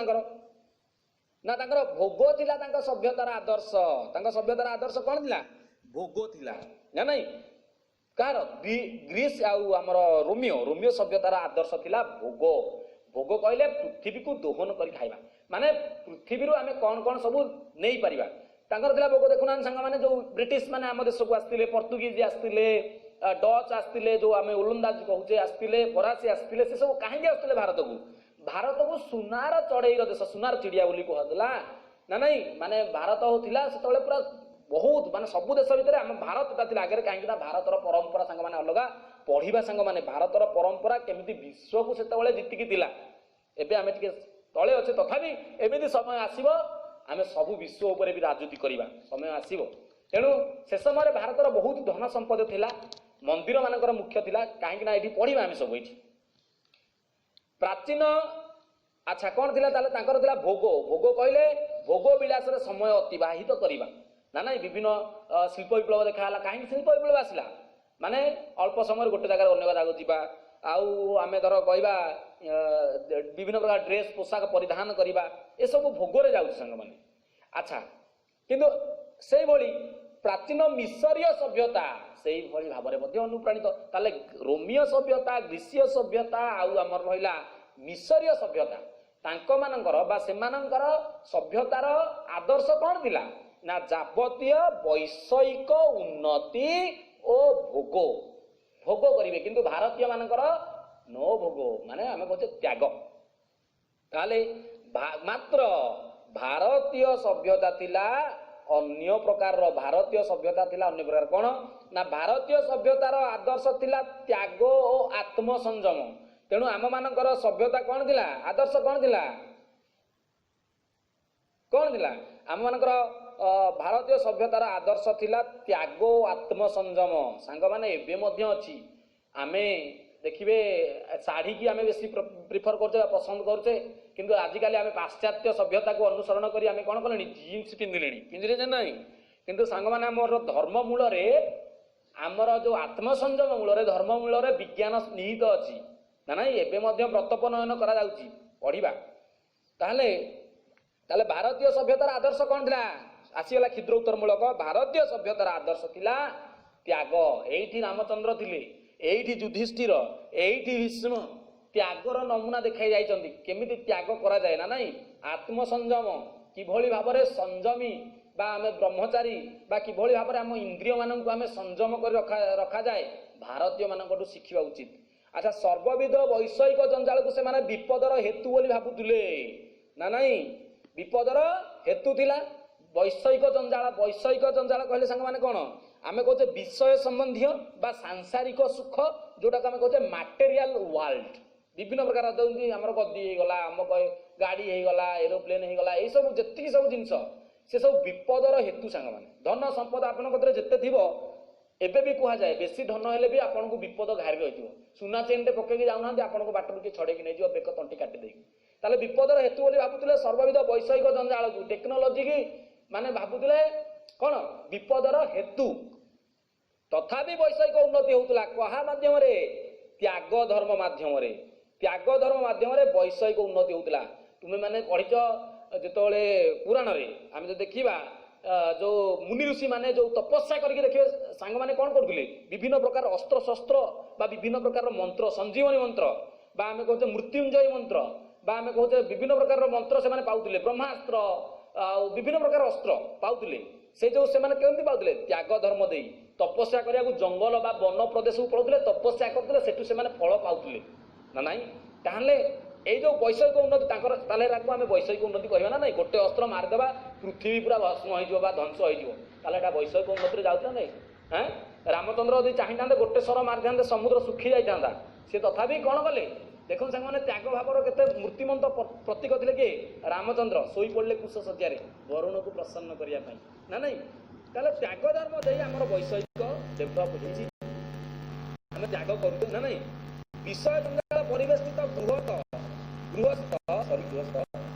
ତାଙ୍କର ନା ତାଙ୍କର ଭୋଗ ଥିଲା ତାଙ୍କ ସଭ୍ୟତାର ଆଦର୍ଶ। ତାଙ୍କ ସଭ୍ୟତାର ଆଦର୍ଶ କଣ ଥିଲା? ଭୋଗ ଥିଲା ନା ନାଇଁ? କାହାର? ଗ୍ରୀସ ଆଉ ଆମର ରୋମିଓ ସଭ୍ୟତାର ଆଦର୍ଶ ଥିଲା ଭୋଗ। ଭୋଗ କହିଲେ ପୃଥିବୀକୁ ଦୋହନ କରି ଖାଇବା, ମାନେ ପୃଥିବୀରୁ ଆମେ କଣ କଣ ସବୁ ନେଇପାରିବା, ତାଙ୍କର ଥିଲା ଭୋଗ। ଦେଖୁନାହାନ୍ତି ସାଙ୍ଗମାନେ, ଯୋଉ ବ୍ରିଟିଶ ମାନେ ଆମ ଦେଶକୁ ଆସିଥିଲେ, ପର୍ତ୍ତୁଗିଜ ଆସିଥିଲେ, ଡଚ୍ ଆସିଥିଲେ, ଯୋଉ ଆମେ ଓଲନ୍ଦାଜ କହୁଛେ ଆସିଥିଲେ, ଫରାସୀ ଆସିଥିଲେ, ସେ ସବୁ କାହିଁକି ଆସୁଥିଲେ ଭାରତକୁ? ଭାରତକୁ ସୁନାର ଚଢେଇର ଦେଶ, ସୁନାର ଚିଡିଆ ବୋଲି କୁହାଯାଉଥିଲା ନା ନାଇଁ? ମାନେ ଭାରତ ଥିଲା ସେତେବେଳେ ପୁରା ବହୁତ, ମାନେ ସବୁ ଦେଶ ଭିତରେ ଆମ ଭାରତଟା ଥିଲା ଆଗରେ। କାହିଁକି ନା ଭାରତର ପରମ୍ପରା ସାଙ୍ଗମାନେ ଅଲଗା। ପଢିବା ସାଙ୍ଗମାନେ, ଭାରତର ପରମ୍ପରା କେମିତି ବିଶ୍ୱକୁ ସେତେବେଳେ ଜିତିକି ଥିଲା। ଏବେ ଆମେ ଟିକେ ତଳେ ଅଛେ, ତଥାପି ଏମିତି ସମୟ ଆସିବ ଆମେ ସବୁ ବିଶ୍ୱ ଉପରେ ବି ରାଜୁତି କରିବା ସମୟ ଆସିବ। ତେଣୁ ସେ ସମୟରେ ଭାରତର ବହୁତ ଧନ ସମ୍ପଦ ଥିଲା, ମନ୍ଦିର ମାନଙ୍କର ମୁଖ୍ୟ ଥିଲା। କାହିଁକି ନା ଏଇଠି ପଢିବା ଆମେ ସବୁ ଏଇଠି ପ୍ରାଚୀନ। ଆଚ୍ଛା, କଣ ଥିଲା ତାହେଲେ? ତାଙ୍କର ଥିଲା ଭୋଗ। ଭୋଗ କହିଲେ ଭୋଗ ବିଳାସରେ ସମୟ ଅତିବାହିତ କରିବା ନା ନାଇଁ? ବିଭିନ୍ନ ଶିଳ୍ପ ବିପ୍ଳବ ଦେଖା ହେଲା। କାହିଁକି ଶିଳ୍ପ ବିପ୍ଳବ ଆସିଲା? ମାନେ ଅଳ୍ପ ସମୟରେ ଗୋଟେ ଜାଗାରେ ଅନ୍ୟ ଜାଗାକୁ ଯିବା, ଆଉ ଆମେ ଧର କହିବା ବିଭିନ୍ନ ପ୍ରକାର ଡ୍ରେସ୍ ପୋଷାକ ପରିଧାନ କରିବା, ଏସବୁ ଭୋଗରେ ଯାଉଛି ସାଙ୍ଗମାନେ। ଆଚ୍ଛା, କିନ୍ତୁ ସେଇଭଳି ପ୍ରାଚୀନ ମିଶରୀୟ ସଭ୍ୟତା ସେଇଭଳି ଭାବରେ ମଧ୍ୟ ଅନୁପ୍ରାଣିତ। ତାହେଲେ ରୋମୀୟ ସଭ୍ୟତା, ଗ୍ରୀସୀୟ ସଭ୍ୟତା ଆଉ ଆମର ରହିଲା ମିଶରୀୟ ସଭ୍ୟତା, ତାଙ୍କ ମାନଙ୍କର ବା ସେମାନଙ୍କର ସଭ୍ୟତାର ଆଦର୍ଶ କଣ ଥିଲା ନା ଯାବତୀୟ ବୈଷୟିକ ଉନ୍ନତି ଓ ଭୋଗ। ଭୋଗ କରିବେ। କିନ୍ତୁ ଭାରତୀୟ ମାନଙ୍କର ନୋ ଭୋଗ, ମାନେ ଆମେ କହୁଛେ ତ୍ୟାଗ। ତାହେଲେ ମାତ୍ର ଭାରତୀୟ ସଭ୍ୟତା ଥିଲା ଅନ୍ୟ ପ୍ରକାରର। ଭାରତୀୟ ସଭ୍ୟତା ଥିଲା ଅନ୍ୟ ପ୍ରକାର। କଣ ନା ଭାରତୀୟ ସଭ୍ୟତାର ଆଦର୍ଶ ଥିଲା ତ୍ୟାଗ ଓ ଆତ୍ମସଂଯମ। ତେଣୁ ଆମ ମାନଙ୍କର ସଭ୍ୟତା କଣ ଥିଲା? ଆଦର୍ଶ କଣ ଥିଲା? କଣ ଥିଲା ଆମମାନଙ୍କର? ଭାରତୀୟ ସଭ୍ୟତାର ଆଦର୍ଶ ଥିଲା ତ୍ୟାଗ ଓ ଆତ୍ମସଂଯମ। ସାଙ୍ଗମାନେ, ଏବେ ମଧ୍ୟ ଅଛି। ଆମେ ଦେଖିବେ ଶାଢ଼ୀକି ଆମେ ବେଶୀ ପ୍ରିଫର କରୁଛେ ବା ପସନ୍ଦ କରୁଛେ, କିନ୍ତୁ ଆଜିକାଲି ଆମେ ପାଶ୍ଚାତ୍ୟ ସଭ୍ୟତାକୁ ଅନୁସରଣ କରି ଆମେ କଣ କଲେଣି? ଜିନ୍ସ ପିନ୍ଧିଲେଣି। ପିନ୍ଧିଲେ ଯେ ନାହିଁ? କିନ୍ତୁ ସାଙ୍ଗମାନେ, ଆମର ଧର୍ମ ମୂଳରେ, ଆମର ଯୋଉ ଆତ୍ମସଂଯମ ମୂଳରେ, ଧର୍ମ ମୂଳରେ ବିଜ୍ଞାନ ନିହିତ ଅଛି ନା ନାଇଁ? ଏବେ ମଧ୍ୟ ବ୍ରତୋପନୟନ କରାଯାଉଛି। ପଢିବା ତାହେଲେ। ତାହେଲେ ଭାରତୀୟ ସଭ୍ୟତାର ଆଦର୍ଶ କଣ ଥିଲା? ଆସିଗଲା କ୍ଷୁଦ୍ର ଉତ୍ତରମୂଳକ। ଭାରତୀୟ ସଭ୍ୟତାର ଆଦର୍ଶ ଥିଲା ତ୍ୟାଗ। ଏଇଠି ରାମଚନ୍ଦ୍ର ଥିଲେ, ଏଇଠି ଯୁଧିଷ୍ଠିର, ଏଇଠି ଭୀଷ୍ମ ତ୍ୟାଗର ନମୁନା ଦେଖାଇ ଯାଇଛନ୍ତି, କେମିତି ତ୍ୟାଗ କରାଯାଏ ନା ନାଇଁ? ଆତ୍ମସଂଯମ, କିଭଳି ଭାବରେ ସଂଯମୀ ବା ଆମେ ବ୍ରହ୍ମଚାରୀ ବା କିଭଳି ଭାବରେ ଆମ ଇନ୍ଦ୍ରିୟ ମାନଙ୍କୁ ଆମେ ସଂଯମ କରି ରଖାଯାଏ, ଭାରତୀୟ ମାନଙ୍କଠୁ ଶିଖିବା ଉଚିତ। ଆଚ୍ଛା, ସର୍ବବିଧ ବୈଷୟିକ ଜଞ୍ଜାଳକୁ ସେମାନେ ବିପଦର ହେତୁ ବୋଲି ଭାବୁଥିଲେ ନା ନାଇଁ? ବିପଦର ହେତୁ ଥିଲା ବୈଷୟିକ ଜଞ୍ଜାଳ। ବୈଷୟିକ ଜଞ୍ଜାଳ କହିଲେ ସାଙ୍ଗମାନେ କଣ? ଆମେ କହୁଛେ ବିଷୟ ସମ୍ବନ୍ଧୀୟ ବା ସାଂସାରିକ ସୁଖ, ଯୋଉଟାକୁ ଆମେ କହୁଛେ ମାଟେରିଆଲ ୱାର୍ଲଡ। ବିଭିନ୍ନ ପ୍ରକାର ଯେମିତି ଆମର ଗଦି ହେଇଗଲା, ଆମ ଗାଡି ହେଇଗଲା, ଏରୋପ୍ଲେନ ହେଇଗଲା, ଏଇସବୁ ଯେତିକି ସବୁ ଜିନିଷ ସେ ସବୁ ବିପଦର ହେତୁ ସାଙ୍ଗମାନେ। ଧନ ସମ୍ପଦ ଆପଣଙ୍କ କତିରେ ଯେତେ ଥିବ, ଏବେ ବି କୁହାଯାଏ, ବେଶୀ ଧନ ହେଲେ ବି ଆପଣଙ୍କୁ ବିପଦ ଘାରି ରହିଥିବ। ସୁନା ଚେନ୍ଟେ ପକେଇକି ଯାଉନାହାନ୍ତି, ଆପଣଙ୍କ ବାଟରୁ କିଏ ଛଡେଇକି ନେଇଯିବ ବେକ ତଣ୍ଟି କାଟି ଦେଇକି। ତାହେଲେ ବିପଦର ହେତୁ ବୋଲି ଭାବୁଥିଲେ ସର୍ବବିଧ ବୈଷୟିକ ଜଞ୍ଜାଳକୁ, ଟେକ୍ନୋଲୋଜି କି ମାନେ ଭାବୁଥିଲେ କଣ? ବିପଦର ହେତୁ। ତଥାପି ବୈଷୟିକ ଉନ୍ନତି ହଉଥିଲା କାହା ମାଧ୍ୟମରେ? ତ୍ୟାଗ ଧର୍ମ ମାଧ୍ୟମରେ। ତ୍ୟାଗ ଧର୍ମ ମାଧ୍ୟମରେ ବୈଷୟିକ ଉନ୍ନତି ହଉଥିଲା। ତୁମେ ମାନେ ପଢିଛ ଯେତେବେଳେ ପୁରାଣରେ ଆମେ ଯଦି ଦେଖିବା, ଯୋଉ ମୁନି ଋଷି ମାନେ ଯୋଉ ତପସ୍ୟା କରିକି, ଦେଖିବେ ସାଙ୍ଗମାନେ, କଣ କରୁଥିଲେ? ବିଭିନ୍ନ ପ୍ରକାର ଅସ୍ତ୍ର ଶସ୍ତ୍ର ବା ବିଭିନ୍ନ ପ୍ରକାରର ମନ୍ତ୍ର, ସଞ୍ଜୀବନୀ ମନ୍ତ୍ର ବା ଆମେ କହୁଛେ ମୃତ୍ୟୁଞ୍ଜୟ ମନ୍ତ୍ର ବା ଆମେ କହୁଛେ ବିଭିନ୍ନ ପ୍ରକାରର ମନ୍ତ୍ର ସେମାନେ ପାଉଥିଲେ, ବ୍ରହ୍ମାସ୍ତ୍ର ଆଉ ବିଭିନ୍ନ ପ୍ରକାର ଅସ୍ତ୍ର ପାଉଥିଲେ। ସେ ଯୋଉ ସେମାନେ କେମିତି ପାଉଥିଲେ? ତ୍ୟାଗ ଧର୍ମ ଦେଇ ତପସ୍ୟା କରିବାକୁ ଜଙ୍ଗଲ ବା ବନ ପ୍ରଦେଶକୁ ପଳଉଥିଲେ, ତପସ୍ୟା କରୁଥିଲେ, ସେଠୁ ସେମାନେ ଫଳ ପାଉଥିଲେ ନା ନାଇଁ? ତାହେଲେ ଏଇ ଯୋଉ ବୈଷୟିକ ଉନ୍ନତି ତାଙ୍କର, ତାହେଲେ ଏଟାକୁ ଆମେ ବୈଷୟିକ ଉନ୍ନତି କହିବା ନା ନାଇଁ? ଗୋଟେ ଅସ୍ତ୍ର ମାରିଦେବା, ପୃଥିବୀ ପୁରା ଭସ୍ମ ହେଇଯିବ ବା ଧ୍ୱଂସ ହେଇଯିବ, ତାହେଲେ ଏଟା ବୈଷୟିକ ଉନ୍ନତିରେ ଯାଉଛି ନା ନାଇଁ? ହେଁ, ରାମଚନ୍ଦ୍ର ଯଦି ଚାହିଁଥାନ୍ତେ ଗୋଟେ ଶର ମାରିଥାନ୍ତେ, ସମୁଦ୍ର ଶୁଖି ଯାଇଥାନ୍ତା। ସେ ତଥାପି କଣ କଲେ? ଦେଖନ୍ତୁ ସାଙ୍ଗମାନେ, ତ୍ୟାଗ ଭାବର କେତେ ମୂର୍ତ୍ତିମନ୍ତ ପ୍ରତୀକ ଥିଲେ କିଏ? ରାମଚନ୍ଦ୍ର। ଶୋଇ ପଡ଼ିଲେ କୁଶ ଶଯ୍ୟାରେ ବରୁଣକୁ ପ୍ରସନ୍ନ କରିବା ପାଇଁ ନା ନାଇଁ? ତାହେଲେ ତ୍ୟାଗ ଧର୍ମ ଦେଇ ଆମର ବୈଷୟିକ ଡେଭଲପ ହେଇଛି। ଆମେ ତ୍ୟାଗ କରୁଛୁ ନା ନାଇଁ? ବିଷୟ ଜଞ୍ଜାଳ ପରିବେଷ୍ଟିତ ଗୃହତ ଗୃହସ୍ଥ, ସରି, ଗୃହସ୍ଥ,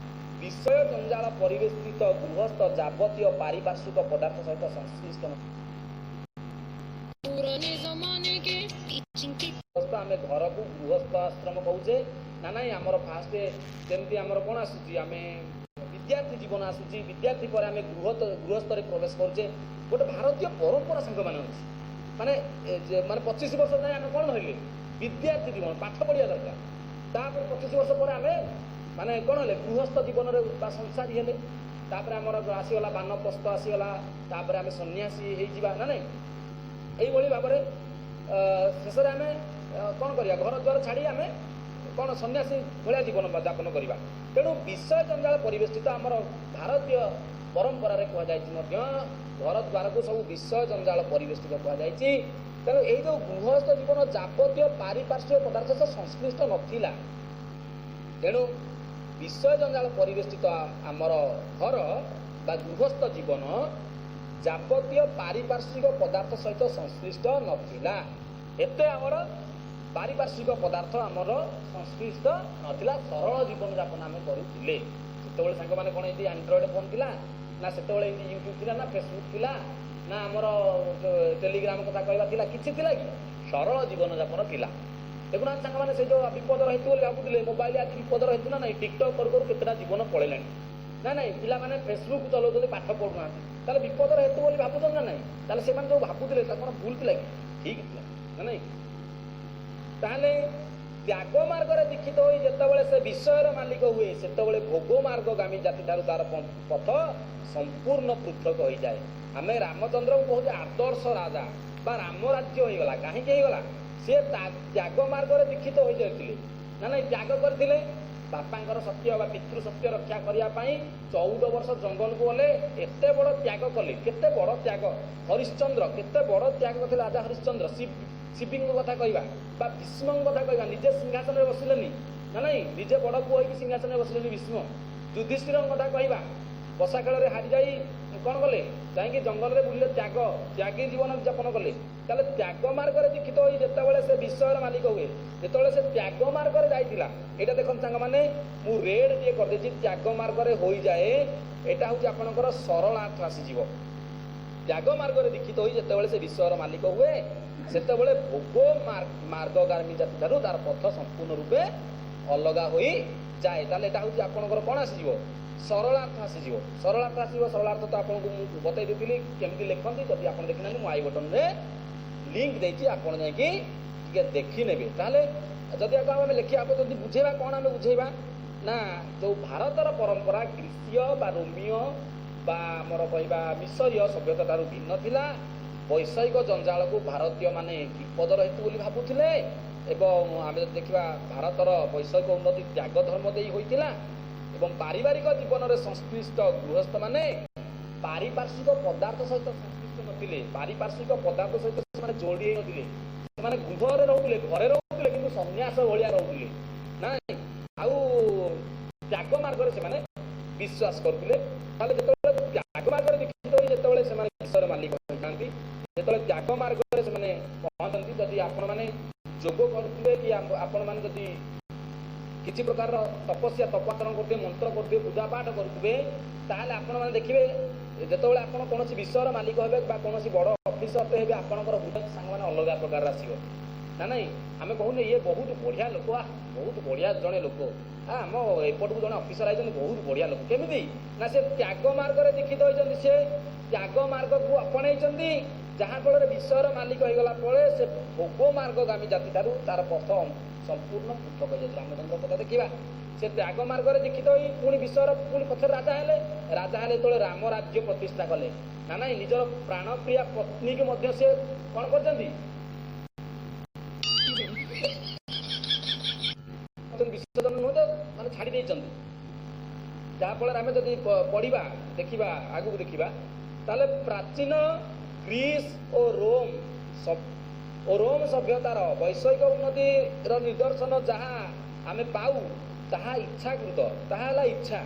ବିଷୟ ଜଞ୍ଜାଳ ପରିବେଷ୍ଟିତ ଗୃହସ୍ଥ ଯାବତୀୟ ପାରିପାର୍ଶ୍ୱିକ ପଦାର୍ଥ ସହିତ ସଂଶ୍ଳିଷ୍ଟ पुराने जमाने के ଗୃହସ୍ଥ, ଆମେ ଘରକୁ ଗୃହସ୍ଥ ଆଶ୍ରମ କହୁଛେ ନା ନାଇଁ? ଆମର ଫାଷ୍ଟ ଯେମିତି ଆମର କ'ଣ ଆସୁଛି, ଆମେ ବିଦ୍ୟାର୍ଥୀ ଜୀବନ ଆସୁଛି, ବିଦ୍ୟାର୍ଥୀ ପରେ ଆମେ ଗୃହସ୍ଥରେ ପ୍ରବେଶ କରୁଛେ। ଗୋଟେ ଭାରତୀୟ ପରମ୍ପରା ସାଙ୍ଗମାନେ ଅଛି, ମାନେ ମାନେ 25 ବର୍ଷ ଯାଏଁ ଆମେ କ'ଣ ରହିଲେ? ବିଦ୍ୟାର୍ଥୀ ଜୀବନ, ପାଠ ପଢ଼ିବା ଦରକାର। ତାପରେ 25 ବର୍ଷ ପରେ ଆମେ ମାନେ କ'ଣ ହେଲେ? ଗୃହସ୍ଥ ଜୀବନରେ ବା ସଂସାରୀ ହେଲେ। ତାପରେ ଆମର ଆସିଗଲା ବାନପ୍ରସ୍ଥ ଆସିଗଲା, ତାପରେ ଆମେ ସନ୍ନ୍ୟାସୀ ହେଇଯିବା ନା ନାଇଁ? ଏଇଭଳି ଭାବରେ ଶେଷରେ ଆମେ କ'ଣ କରିବା? ଘର ଦ୍ୱାର ଛାଡ଼ି ଆମେ କ'ଣ ସନ୍ନ୍ୟାସୀ ଭଳିଆ ଜୀବନ ଯାପନ କରିବା। ତେଣୁ ବିଷୟ ଜଞ୍ଜାଳ ପରିବେଷ୍ଟିତ ଆମର ଭାରତୀୟ ପରମ୍ପରାରେ କୁହାଯାଇଛି ମଧ୍ୟ, ଘର ଦ୍ୱାରକୁ ସବୁ ବିଷୟ ଜଞ୍ଜାଳ ପରିବେଷ୍ଟିତ କୁହାଯାଇଛି। ତେଣୁ ଏଇ ଯେଉଁ ଗୃହସ୍ଥ ଜୀବନ ଯାବତୀୟ ପାରିପାର୍ଶ୍ୱିକ ପଦାର୍ଥ ସହ ସଂଶ୍ଳିଷ୍ଟ ନଥିଲା। ତେଣୁ ବିଷୟ ଜଞ୍ଜାଳ ପରିବେଷ୍ଟିତ ଆମର ଘର ବା ଗୃହସ୍ଥ ଜୀବନ ଯାବତୀୟ ପାରିପାର୍ଶ୍ୱିକ ପଦାର୍ଥ ସହିତ ସଂଶ୍ଳିଷ୍ଟ ନଥିଲା। ଏତେ ଆମର ପାରିପାର୍ଶ୍ୱିକ ପଦାର୍ଥ ଆମର ସଂଶ୍ଳିଷ୍ଟ ନଥିଲା, ସରଳ ଜୀବନଯାପନ ଆମେ କରୁଥିଲେ। ସେତେବେଳେ ସାଙ୍ଗମାନେ କ'ଣ ଏମିତି ଆଣ୍ଡ୍ରଏଡ୍ ଫୋନ୍ ଥିଲା ନା, ସେତେବେଳେ ଏମିତି ୟୁଟ୍ୟୁବ୍ ଥିଲା ନା, ଫେସବୁକ୍ ଥିଲା ନା, ଆମର ଟେଲିଗ୍ରାମ କଥା କହିବା ଥିଲା, କିଛି ଥିଲା କି? ସରଳ ଜୀବନଯାପନ ଥିଲା। ଦେଖୁନାହାନ୍ତି ସାଙ୍ଗମାନେ, ସେ ଯୋଉ ବିପଦର ହେତୁ ବୋଲି ଭାବୁଥିଲେ ମୋବାଇଲ, ଆଜି ବିପଦର ହେତୁ ନା ନାଇଁ? ଟିକଟକ୍ କରୁ କରୁ କେତେଟା ଜୀବନ ପଳେଇଲାଣି ନା ନାଇଁ? ପିଲାମାନେ ଫେସବୁକ୍ ଚଲାଉଛନ୍ତି, ପାଠ ପଢୁନାହାନ୍ତି। ତାହେଲେ ବିପଦର ହେତୁ ବୋଲି ଭାବୁଛନ୍ତି ନା ନାଇଁ? ତାହେଲେ ସେମାନେ ଯୋଉ ଭାବୁଥିଲେ ତା କ'ଣ ଭୁଲ ଥିଲା କି? ଠିକ ଥିଲା ନା ନାଇଁ? ତାହେଲେ ତ୍ୟାଗ ମାର୍ଗରେ ଦୀକ୍ଷିତ ହୋଇ ଯେତେବେଳେ ସେ ବିଷୟର ମାଲିକ ହୁଏ, ସେତେବେଳେ ଭୋଗ ମାର୍ଗଗାମୀ ଜାତି ଠାରୁ ତାର ପଥ ସମ୍ପୂର୍ଣ୍ଣ ପୃଥକ ହୋଇଯାଏ। ଆମେ ରାମଚନ୍ଦ୍ରଙ୍କୁ କହୁଛେ ଆଦର୍ଶ ରାଜା ବା ରାମ ରାଜ୍ୟ ହେଇଗଲା। କାହିଁକି ହେଇଗଲା? ସିଏ ତ୍ୟାଗ ମାର୍ଗରେ ଦୀକ୍ଷିତ ହୋଇଯାଇଥିଲେ ନା ନାଇଁ? ତ୍ୟାଗ କରିଥିଲେ ବାପାଙ୍କର ସତ୍ୟ ବା ପିତୃ ସତ୍ୟ ରକ୍ଷା କରିବା ପାଇଁ 14 ବର୍ଷ ଜଙ୍ଗଲକୁ ଗଲେ, ଏତେ ବଡ଼ ତ୍ୟାଗ କଲେ। କେତେ ବଡ଼ ତ୍ୟାଗ! ହରିଶ୍ଚନ୍ଦ୍ର କେତେ ବଡ଼ ତ୍ୟାଗ କରିଥିଲେ, ରାଜା ହରିଶ୍ଚନ୍ଦ୍ର। ଶିବୀଙ୍କ କଥା କହିବା ବା ଭୀଷ୍ମଙ୍କ କଥା କହିବା, ନିଜେ ସିଂହାସନରେ ବସିଲେନି ନା ନାଇଁ? ନିଜେ ବଡ଼ ପୁଅ ହେଇକି ସିଂହାସନରେ ବସିଲେନି ଭୀଷ୍ମ। ଯୁଧିଷ୍ଠିରଙ୍କ କଥା କହିବା, ପଶା ଖେଳରେ ହାରିଯାଇ କ'ଣ କଲେ? ଯାଇକି ଜଙ୍ଗଲରେ ବୁଲିଲେ, ତ୍ୟାଗ, ତ୍ୟାଗୀ ଜୀବନ ଯାପନ କଲେ। ତାହେଲେ ତ୍ୟାଗ ମାର୍ଗରେ ଦୀକ୍ଷିତ ହୋଇ ଯେତେବେଳେ ସେ ବିଷୟର ମାଲିକ ହୁଏ, ଯେତେବେଳେ ସେ ତ୍ୟାଗ ମାର୍ଗରେ ଯାଇଥିଲା, ଏଇଟା ଦେଖନ୍ତୁ ସାଙ୍ଗମାନେ, ମୁଁ ରେଡ୍ ଟିକେ କରିଦେଇଛି, ତ୍ୟାଗ ମାର୍ଗରେ ହୋଇଯାଏ, ଏଇଟା ହେଉଛି ଆପଣଙ୍କର ସରଳାର୍ଥ ଆସିଯିବ। ତ୍ୟାଗ ମାର୍ଗରେ ଦୀକ୍ଷିତ ହୋଇ ଯେତେବେଳେ ସେ ବିଷୟର ମାଲିକ ହୁଏ, ସେତେବେଳେ ଭୋଗ ମାର୍ଗଗାମୀ ଜାତି ଠାରୁ ତାର ପଥ ସମ୍ପୂର୍ଣ୍ଣ ରୂପେ ଅଲଗା ହୋଇଯାଏ। ତାହେଲେ ଏଇଟା ହେଉଛି ଆପଣଙ୍କର କ'ଣ ଆସିଯିବ? ସରଳାର୍ଥ ଆସିଯିବ, ସରଳାର୍ଥ ଆସିବ। ସରଳାର୍ଥ ତ ଆପଣଙ୍କୁ ମୁଁ ବତାଇ ଦେଇଥିଲି କେମିତି ଲେଖନ୍ତି। ଯଦି ଆପଣ ଦେଖିନାହାନ୍ତି, ମୁଁ I ବଟନରେ ଲିଙ୍କ ଦେଇଛି, ଆପଣ ଯାଇକି ଟିକେ ଦେଖିନେବେ। ତାହେଲେ ଯଦି ଆକୁ ଆମେ ଲେଖିବା, ଯଦି ବୁଝେଇବା, କ'ଣ ଆମେ ବୁଝେଇବା ନା, ଯୋଉ ଭାରତର ପରମ୍ପରା ଗ୍ରୀସୀୟ ବା ରୋମୀୟ ବା ଆମର କହିବା ମିଶରୀୟ ସଭ୍ୟତା ଠାରୁ ଭିନ୍ନ ଥିଲା। ବୈଷୟିକ ଜଞ୍ଜାଳକୁ ଭାରତୀୟମାନେ ବିପଦର ହେତୁ ବୋଲି ଭାବୁଥିଲେ ଏବଂ ଆମେ ଯଦି ଦେଖିବା, ଭାରତର ବୈଷୟିକ ଉନ୍ନତି ତ୍ୟାଗ ଧର୍ମ ଦେଇ ହୋଇଥିଲା ଏବଂ ପାରିବାରିକ ଜୀବନରେ ସଂଶ୍ଳିଷ୍ଟ ଗୃହସ୍ଥମାନେ ପାରିପାର୍ଶ୍ୱିକ ପଦାର୍ଥ ସହିତ ସଂଶ୍ଳିଷ୍ଟ ନଥିଲେ। ପାରିପାର୍ଶ୍ୱିକ ପଦାର୍ଥ ସହିତ ସେମାନେ ଯୋଡ଼ି ହେଇନଥିଲେ। ସେମାନେ ଗୃହରେ ରହୁଥିଲେ, ଘରେ ରହୁଥିଲେ, କିନ୍ତୁ ସନ୍ନ୍ୟାସ ଭଳିଆ ରହୁଥିଲେ ନାଇଁ। ଆଉ ତ୍ୟାଗ ମାର୍ଗରେ ସେମାନେ ବିଶ୍ୱାସ କରୁଥିଲେ। ତାହେଲେ ଯେତେବେଳେ ତ୍ୟାଗ ମାର୍ଗରେ ଦୀକ୍ଷିତ ହୋଇ ଯେତେବେଳେ ସେମାନେ ବିଷୟର ମାଲିକ ହୋଇଥାନ୍ତି, ଯେତେବେଳେ ତ୍ୟାଗ ମାର୍ଗରେ ସେମାନେ ପହଞ୍ଚନ୍ତି, ଯଦି ଆପଣମାନେ ଯୋଗ କରୁଥିବେ କି ଆପଣମାନେ ଯଦି କିଛି ପ୍ରକାରର ତପସ୍ୟା ତପାଚରଣ କରୁଥିବେ, ମନ୍ତ୍ର କରୁଥିବେ, ପୂଜା ପାଠ କରୁଥିବେ, ତାହେଲେ ଆପଣମାନେ ଦେଖିବେ, ଯେତେବେଳେ ଆପଣ କୌଣସି ବିଷୟର ମାଲିକ ହେବେ ବା କୌଣସି ବଡ଼ ଅଫିସରଟେ ହେବେ, ଆପଣଙ୍କର ହୃଦୟ ସାଙ୍ଗମାନେ ଅଲଗା ପ୍ରକାରର ଆସିବ ନା ନାଇଁ? ଆମେ କହୁନେ, ଇଏ ବହୁତ ବଢ଼ିଆ ଲୋକ, ବହୁତ ବଢ଼ିଆ ଜଣେ ଲୋକ, ଆମ ଏପଟକୁ ଜଣେ ଅଫିସର ଆଇଛନ୍ତି, ବହୁତ ବଢ଼ିଆ ଲୋକ। କେମିତି ନା ସେ ତ୍ୟାଗ ମାର୍ଗରେ ଦୀକ୍ଷିତ ହୋଇଛନ୍ତି, ସେ ତ୍ୟାଗ ମାର୍ଗକୁ ଆପଣେଇଛନ୍ତି, ଯାହାଫଳରେ ବିଷୟର ମାଲିକ ହେଇଗଲା ପରେ ସେ ଭୋଗ ମାର୍ଗଗାମୀ ଜାତି ଠାରୁ ତାର ପଥ ସମ୍ପୂର୍ଣ୍ଣ ପୃଥକ ହେଇଯାଉଛି। ରାମଚନ୍ଦ୍ର କଥା ଦେଖିବା, ସେ ତ୍ୟାଗ ମାର୍ଗରେ ଦୀକ୍ଷିତ ହୋଇ ପୁଣି ବିଷୟର ପୁଣି ପଛରେ ରାଜା ହେଲେ। ରାଜା ହେଲେ ଯେତେବେଳେ ରାମ ରାଜ୍ୟ ପ୍ରତିଷ୍ଠା କଲେ ନା ନାଇଁ? ନିଜର ପ୍ରାଣପ୍ରିୟା ପତ୍ନୀକୁ ମଧ୍ୟ ସେ କ'ଣ କରିଛନ୍ତି? ବିସର୍ଜନ ନୁହେଁ ତ, ମାନେ ଛାଡ଼ି ଦେଇଛନ୍ତି। ଯାହାଫଳରେ ଆମେ ଯଦି ପଢିବା, ଦେଖିବା, ଆଗକୁ ଦେଖିବା, ତାହେଲେ ପ୍ରାଚୀନ ଗ୍ରୀସ୍ ଓ ରୋମ ସଭ୍ୟତାର ବୈଷୟିକ ଉନ୍ନତିର ନିଦର୍ଶନ ଯାହା ଆମେ ପାଉ, ତାହା ଇଚ୍ଛାକୃତ, ତାହା ହେଲା ଇଚ୍ଛା।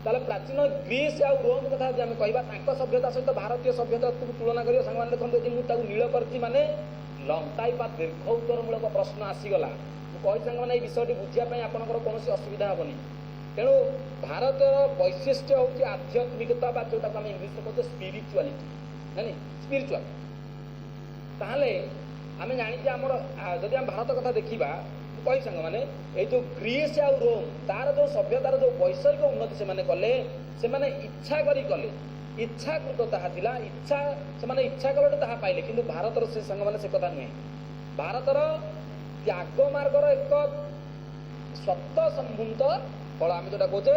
ତାହେଲେ ପ୍ରାଚୀନ ଗ୍ରୀସ୍ ଆଉ ରୋମ କଥା ଯଦି ଆମେ କହିବା, ତାଙ୍କ ସଭ୍ୟତା ସହିତ ଭାରତୀୟ ସଭ୍ୟତାକୁ ତୁଳନା କରିବା, ସାଙ୍ଗମାନେ ଦେଖନ୍ତୁ, ଏଠି ମୁଁ ତାକୁ ନୀଳ କରିଛି, ମାନେ ଲଙ୍ଗ ଟାଇପ୍ ବା ଦୀର୍ଘ ଉତ୍ତରମୂଳକ ପ୍ରଶ୍ନ ଆସିଗଲା। ମୁଁ କହିଛି ସାଙ୍ଗମାନେ, ଏଇ ବିଷୟଟି ବୁଝିବା ପାଇଁ ଆପଣଙ୍କର କୌଣସି ଅସୁବିଧା ହେବନି। ତେଣୁ ଭାରତର ବୈଶିଷ୍ଟ୍ୟ ହେଉଛି ଆଧ୍ୟାତ୍ମିକତା ବା ଯୋଉଟାକୁ ଆମେ ଇଂଲିଶରେ କହୁଛେ ସ୍ପିରିଚୁଆଲିଟି, ନାଇଁ, ସ୍ପିରିଚୁଆଲ। ତାହେଲେ ଆମେ ଜାଣିଛେ ଆମର, ଯଦି ଆମେ ଭାରତ କଥା ଦେଖିବା, ମୁଁ କହିବି ସାଙ୍ଗମାନେ, ଏଇ ଯୋଉ ଗ୍ରୀସ୍ ଆଉ ରୋମ୍ ତାର ଯୋଉ ସଭ୍ୟତାର ଯୋଉ ବୈଷୟିକ ଉନ୍ନତି ସେମାନେ କଲେ, ସେମାନେ ଇଚ୍ଛା କରି କଲେ, ଇଚ୍ଛାକୃତ ତାହା ଥିଲା, ଇଚ୍ଛା ସେମାନେ ଇଚ୍ଛା କଲାଠୁ ତାହା ପାଇଲେ। କିନ୍ତୁ ଭାରତର ସେ ସାଙ୍ଗମାନେ ସେ କଥା ନୁହେଁ। ଭାରତର ତ୍ୟାଗ ମାର୍ଗର ଏକ ସ୍ୱତଃ ସମ୍ଭୂତ ଫଳ, ଆମେ ଯୋଉଟା କହୁଛେ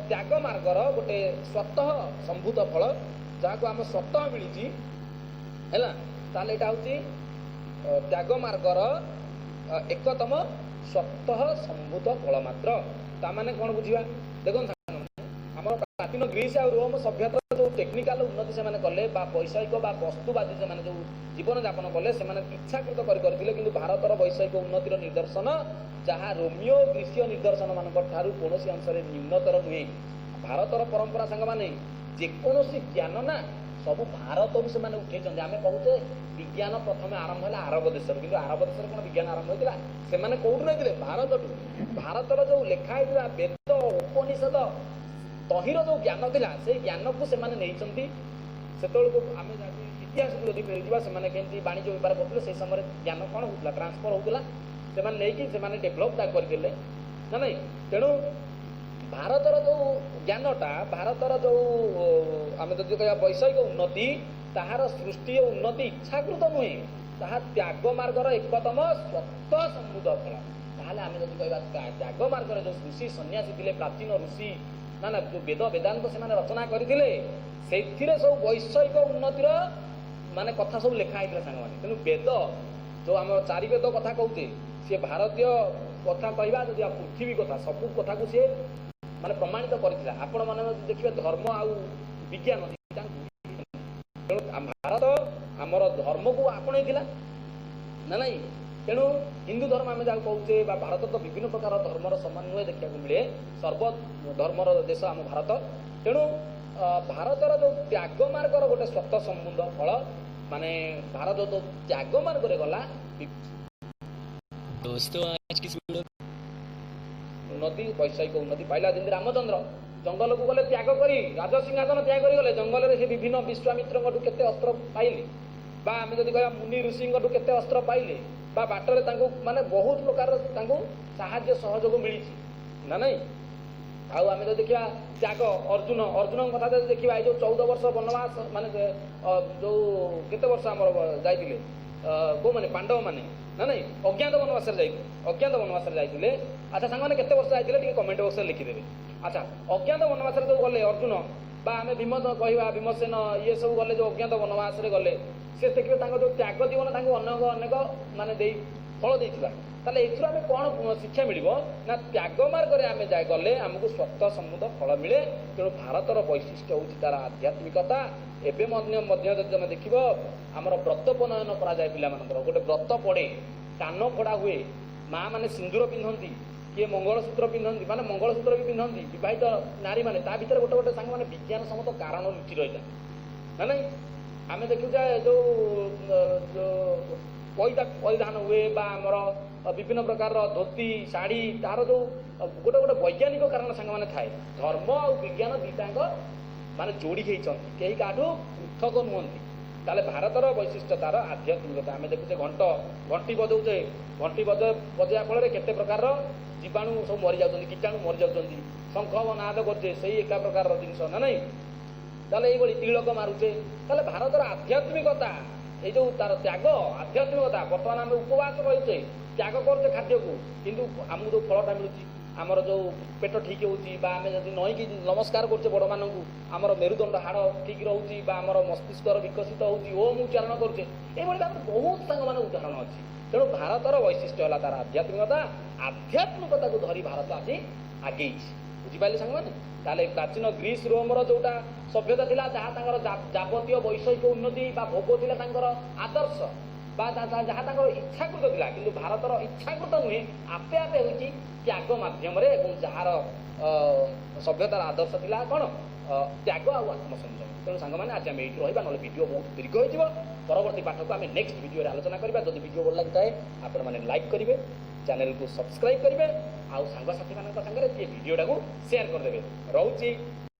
ତ୍ୟାଗ ମାର୍ଗର ଗୋଟେ ସ୍ୱତଃ ସମ୍ଭୂତ ଫଳ, ଯାହାକୁ ଆମ ସ୍ୱତଃ ମିଳିଛି ହେଲା, ତାହେଲେ ଏଇଟା ହେଉଛି ତ୍ୟାଗ ମାର୍ଗର ଏକତମ ସ୍ୱତଃ ସମ୍ଭୂତ ଫଳ ମାତ୍ର। ତାମାନେ କ'ଣ ବୁଝିବା? ଦେଖନ୍ତୁ ସାଙ୍ଗମାନେ, ଆମର ପ୍ରାଚୀନ ଗ୍ରୀସ୍ ଆଉ ରୋମ ସଭ୍ୟତାର ଯୋଉ ଟେକ୍ନିକାଲ ଉନ୍ନତି ସେମାନେ କଲେ ବା ବୈଷୟିକ ବା ବସ୍ତୁବାଦୀ ସେମାନେ ଯୋଉ ଜୀବନଯାପନ କଲେ, ସେମାନେ ଇଚ୍ଛାକୃତ କରି କରିଥିଲେ। କିନ୍ତୁ ଭାରତର ବୈଷୟିକ ଉନ୍ନତିର ନିଦର୍ଶନ ଯାହା ରୋମିଓ ଗ୍ରୀସୀୟ ନିଦର୍ଶନ ମାନଙ୍କ ଠାରୁ କୌଣସି ଅଂଶରେ ନ୍ୟୁନତର ନୁହେଁ। ଭାରତର ପରମ୍ପରା ସାଙ୍ଗମାନେ, ଯେକୌଣସି ଜ୍ଞାନ ନା ସବୁ ଭାରତରୁ ସେମାନେ ଉଠେଇଛନ୍ତି। ଆମେ କହୁଛେ ବିଜ୍ଞାନ ପ୍ରଥମେ ଆରମ୍ଭ ହେଲା ଆରବ ଦେଶରୁ, କିନ୍ତୁ ଆରବ ଦେଶରେ କ'ଣ ବିଜ୍ଞାନ ଆରମ୍ଭ ହେଇଥିଲା? ସେମାନେ କୋଉଠୁ ନେଇଥିଲେ? ଭାରତଠୁ। ଭାରତର ଯୋଉ ଲେଖା ହେଇଥିଲା ବେଦ ଉପନିଷଦ, ତହିଁର ଯୋଉ ଜ୍ଞାନ ଥିଲା, ସେଇ ଜ୍ଞାନକୁ ସେମାନେ ନେଇଛନ୍ତି। ସେତେବେଳକୁ ଆମେ ଯଦି ଇତିହାସକୁ ଯଦି ଫେରିଯିବା, ସେମାନେ କେମିତି ବାଣିଜ୍ୟ ବେପାର କରୁଥିଲେ, ସେଇ ସମୟରେ ଜ୍ଞାନ କ'ଣ ହଉଥିଲା? ଟ୍ରାନ୍ସଫର ହଉଥିଲା। ସେମାନେ ନେଇକି ସେମାନେ ଡେଭଲପ୍ ତାକୁ କରିଥିଲେ ନା ନାଇଁ? ତେଣୁ ଭାରତର ଯୋଉ ଜ୍ଞାନଟା, ଭାରତର ଯୋଉ ଆମେ ଯଦି କହିବା ବୈଷୟିକ ଉନ୍ନତି, ତାହାର ସୃଷ୍ଟି ଓ ଉନ୍ନତି ଇଚ୍ଛାକୃତ ନୁହେଁ, ତାହା ତ୍ୟାଗ ମାର୍ଗର ଏକତମ ସ୍ୱତଃ ସମ୍ଭୂତ ଫଳ। ତାହେଲେ ଆମେ ଯଦି କହିବା ତ୍ୟାଗ ମାର୍ଗରେ ଯୋଉ ଋଷି ସନ୍ନ୍ୟାସୀ ଥିଲେ, ପ୍ରାଚୀନ ଋଷି ନା ନା ଯୋଉ ବେଦ ବେଦାନ୍ତ ସେମାନେ ରଚନା କରିଥିଲେ, ସେଥିରେ ସବୁ ବୈଷୟିକ ଉନ୍ନତିର ମାନେ କଥା ସବୁ ଲେଖା ହେଇଥିଲା ସାଙ୍ଗମାନେ। ତେଣୁ ବେଦ ଯୋଉ ଆମର ଚାରି ବେଦ କଥା କହୁଛେ, ସିଏ ଭାରତୀୟ କଥା କହିବା ଯଦି ଆଉ ପୃଥିବୀ କଥା, ସବୁ କଥାକୁ ସିଏ ମାନେ ପ୍ରମାଣିତ କରିଥିଲା। ଆପଣମାନେ ଯଦି ଦେଖିବେ ଧର୍ମ ଆଉ ବିଜ୍ଞାନ ତାଙ୍କୁ, ତେଣୁ ଭାରତ ଆମର ଧର୍ମକୁ ଆପଣେଇଥିଲା ନା ନାଇଁ? ତେଣୁ ହିନ୍ଦୁ ଧର୍ମ ଆମେ ଯାହାକୁ କହୁଛେ ବା ଭାରତ ତ ବିଭିନ୍ନ ପ୍ରକାର ଧର୍ମର ସମନ୍ୱୟ ଦେଖିବାକୁ ମିଳେ, ସର୍ବ ଧର୍ମର ଦେଶ ଆମ ଭାରତ। ତେଣୁ ଭାରତର ଯୋଉ ତ୍ୟାଗ ମାର୍ଗର ଗୋଟେ ସ୍ୱତଃ ସମ୍ବନ୍ଧ ଫଳ, ମାନେ ଭାରତ ଯୋଉ ତ୍ୟାଗ ମାର୍ଗରେ ଗଲା, दोस्तों, आज की इस वीडियो ଉନ୍ନତି ବୈଷୟିକ ଉନ୍ନତି ପାଇଲା। ଯେମିତି ରାମଚନ୍ଦ୍ର ଜଙ୍ଗଲକୁ ଗଲେ ତ୍ୟାଗ କରି, ରାଜସିଂହାସନ ତ୍ୟାଗ କରି ଗଲେ ଜଙ୍ଗଲରେ, ସେ ବିଭିନ୍ନ ବିଶ୍ୱାମିତ୍ରଙ୍କଠୁ କେତେ ଅସ୍ତ୍ର ପାଇଲେ, ବା ଆମେ ଯଦି କହିବା ମୁନି ଋଷିଙ୍କଠୁ କେତେ ଅସ୍ତ୍ର ପାଇଲେ, ବା ବାଟରେ ତାଙ୍କୁ ମାନେ ବହୁତ ପ୍ରକାରର ତାଙ୍କୁ ସାହାଯ୍ୟ ସହଯୋଗ ମିଳିଛି ନା ନାଇଁ? ଆଉ ଆମେ ଯଦି ଦେଖିବା ତ୍ୟାଗ ଅର୍ଜୁନ, ଅର୍ଜୁନଙ୍କ କଥା ଯଦି ଦେଖିବା, ଏଇ ଯୋଉ 14 ବର୍ଷ ବନବାସ, ମାନେ ଯୋଉ କେତେ ବର୍ଷ ଆମର ଯାଇଥିଲେ କୋଉମାନେ, ପାଣ୍ଡବମାନେ ନା ନାଇଁ, ଅଜ୍ଞାତ ବନବାସରେ ଯାଇଥିଲେ, ଅଜ୍ଞାତ ବନବାସରେ ଯାଇଥିଲେ। ଆଚ୍ଛା ସାଙ୍ଗମାନେ, କେତେ ବର୍ଷ ଯାଇଥିଲେ ଟିକେ କମେଣ୍ଟ ବକ୍ସରେ ଲେଖିଦେବେ। ଆଚ୍ଛା, ଅଜ୍ଞାତ ବନବାସରେ ଯୋଉ ଗଲେ ଅର୍ଜୁନ, ବା ଆମେ ଭୀମ କହିବା, ଭୀମସେନ, ଇଏ ସବୁ ଗଲେ ଯୋଉ ଅଜ୍ଞାତ ବନବାସରେ ଗଲେ, ସେ ଦେଖିବେ ତାଙ୍କ ଯୋଉ ତ୍ୟାଗ ଜୀବନ ତାଙ୍କୁ ଅନେକ ଅନେକ ମାନେ ଦେଇ ଫଳ ଦେଇଥିଲା। ତାହେଲେ ଏଥିରୁ ଆମେ କ'ଣ ଶିକ୍ଷା ମିଳିବ ନା ତ୍ୟାଗ ମାର୍ଗରେ ଆମେ ଯାଇ ଗଲେ ଆମକୁ ସ୍ୱତଃ ସମୃଦ୍ଧ ଫଳ ମିଳେ। ତେଣୁ ଭାରତର ବୈଶିଷ୍ଟ୍ୟ ହେଉଛି ତାର ଆଧ୍ୟାତ୍ମିକତା। ଏବେ ମଧ୍ୟ ଯଦି ତମେ ଦେଖିବ, ଆମର ବ୍ରତୋପନୟନ କରାଯାଏ ପିଲାମାନଙ୍କର, ଗୋଟେ ବ୍ରତ ପଡ଼େ, କାନ ଫୋଡ଼ା ହୁଏ, ମା ମାନେ ସିନ୍ଦୁର ପିନ୍ଧନ୍ତି, କିଏ ମଙ୍ଗଳସୂତ୍ର ପିନ୍ଧନ୍ତି, ମାନେ ମଙ୍ଗଳସୂତ୍ର ବି ପିନ୍ଧନ୍ତି ବିବାହିତ ନାରୀମାନେ। ତା ଭିତରେ ଗୋଟେ ଗୋଟେ ସାଙ୍ଗମାନେ ବିଜ୍ଞାନ ସମ୍ମତ କାରଣ ଲୁଚି ରହିଥାଏ ନା ନାଇଁ? ଆମେ ଦେଖୁ ଯେ ଯୋଉ ଯୋଉ ପଇତା ପରିଧାନ ହୁଏ ବା ଆମର ବିଭିନ୍ନ ପ୍ରକାରର ଧୋତି ଶାଢ଼ୀ, ତାର ଯୋଉ ଗୋଟେ ଗୋଟେ ବୈଜ୍ଞାନିକ କାରଣ ସାଙ୍ଗମାନେ ଥାଏ। ଧର୍ମ ଆଉ ବିଜ୍ଞାନ ଦିଟାଙ୍କ ମାନେ ଯୋଡ଼ି ହେଇଛନ୍ତି, କେହି କାହାଠୁ ପୃଥକ ନୁହନ୍ତି। ତାହେଲେ ଭାରତର ବୈଶିଷ୍ଟ୍ୟ ତାର ଆଧ୍ୟାତ୍ମିକତା। ଆମେ ଦେଖୁଛେ ଘଣ୍ଟ ଘଣ୍ଟି ବଜାଉଛେ, ଘଣ୍ଟି ବଜେଇବା ଫଳରେ କେତେ ପ୍ରକାରର ଜୀବାଣୁ ସବୁ ମରିଯାଉଛନ୍ତି, କୀଟାଣୁ ମରିଯାଉଛନ୍ତି। ଶଙ୍ଖ ନାଦ କରୁଛେ, ସେଇ ଏକା ପ୍ରକାରର ଜିନିଷ ନା ନାଇଁ? ତାହେଲେ ଏଇଭଳି ତିଳକ ମାରୁଛେ। ତାହେଲେ ଭାରତର ଆଧ୍ୟାତ୍ମିକତା, ଏଇ ଯୋଉ ତାର ତ୍ୟାଗ ଆଧ୍ୟାତ୍ମିକତା, ବର୍ତ୍ତମାନ ଆମେ ଉପବାସ ରହୁଛେ, ତ୍ୟାଗ କରୁଛେ ଖାଦ୍ୟକୁ, କିନ୍ତୁ ଆମକୁ ଯୋଉ ଫଳଟା ମିଳୁଛି, ଆମର ଯୋଉ ପେଟ ଠିକ ହେଉଛି, ବା ଆମେ ଯଦି ନଇଁକି ନମସ୍କାର କରୁଛେ ବଡ଼ମାନଙ୍କୁ, ଆମର ମେରୁଦଣ୍ଡ ହାଡ଼ ଠିକ ରହୁଛି, ବା ଆମର ମସ୍ତିଷ୍କର ବିକଶିତ ହେଉଛି, ଓମ୍ ଉଚ୍ଚାରଣ କରୁଛେ, ଏଇଭଳି ଭାବରେ ବହୁତ ସାଙ୍ଗମାନେ ଉଦାହରଣ ଅଛି। ତେଣୁ ଭାରତର ବୈଶିଷ୍ଟ୍ୟ ହେଲା ତାର ଆଧ୍ୟାତ୍ମିକତା। ଆଧ୍ୟାତ୍ମିକତାକୁ ଧରି ଭାରତ ଆଜି ଆଗେଇଛି। ବୁଝିପାରିଲେ ସାଙ୍ଗମାନେ? ତାହେଲେ ପ୍ରାଚୀନ ଗ୍ରୀସ୍ ରୋମର ଯୋଉଟା ସଭ୍ୟତା ଥିଲା, ଯାହା ତାଙ୍କର ଯାବତୀୟ ବୈଷୟିକ ଉନ୍ନତି ବା ଭୋଗ ଥିଲା ତାଙ୍କର ଆଦର୍ଶ, ବା ଯାହା ତାଙ୍କର ଇଚ୍ଛାକୃତ ଥିଲା, କିନ୍ତୁ ଭାରତର ଇଚ୍ଛାକୃତ ନୁହେଁ, ଆପେ ଆପେ ହେଉଛି ତ୍ୟାଗ ମାଧ୍ୟମରେ, ଏବଂ ଯାହାର ସଭ୍ୟତାର ଆଦର୍ଶ ଥିଲା କ'ଣ? ତ୍ୟାଗ ଆଉ ଆତ୍ମସଂଯମ। ତେଣୁ ସାଙ୍ଗମାନେ, ଆଜି ଆମେ ଏଇଠି ରହିବା, ନହେଲେ ଭିଡ଼ିଓ ବହୁତ ଦୀର୍ଘ ହେଇଯିବ। ପରବର୍ତ୍ତୀ ପାଠକୁ ଆମେ ନେକ୍ସଟ ଭିଡ଼ିଓରେ ଆଲୋଚନା କରିବା। ଯଦି ଭିଡ଼ିଓ ଭଲ ଲାଗିଥାଏ, ଆପଣମାନେ ଲାଇକ୍ କରିବେ, ଚ୍ୟାନେଲକୁ ସବସ୍କ୍ରାଇବ୍ କରିବେ, ଆଉ ସାଙ୍ଗସାଥିମାନଙ୍କ ସାଙ୍ଗରେ ଟିକେ ଭିଡ଼ିଓଟାକୁ ସେୟାର କରିଦେବେ। ରହୁଛି।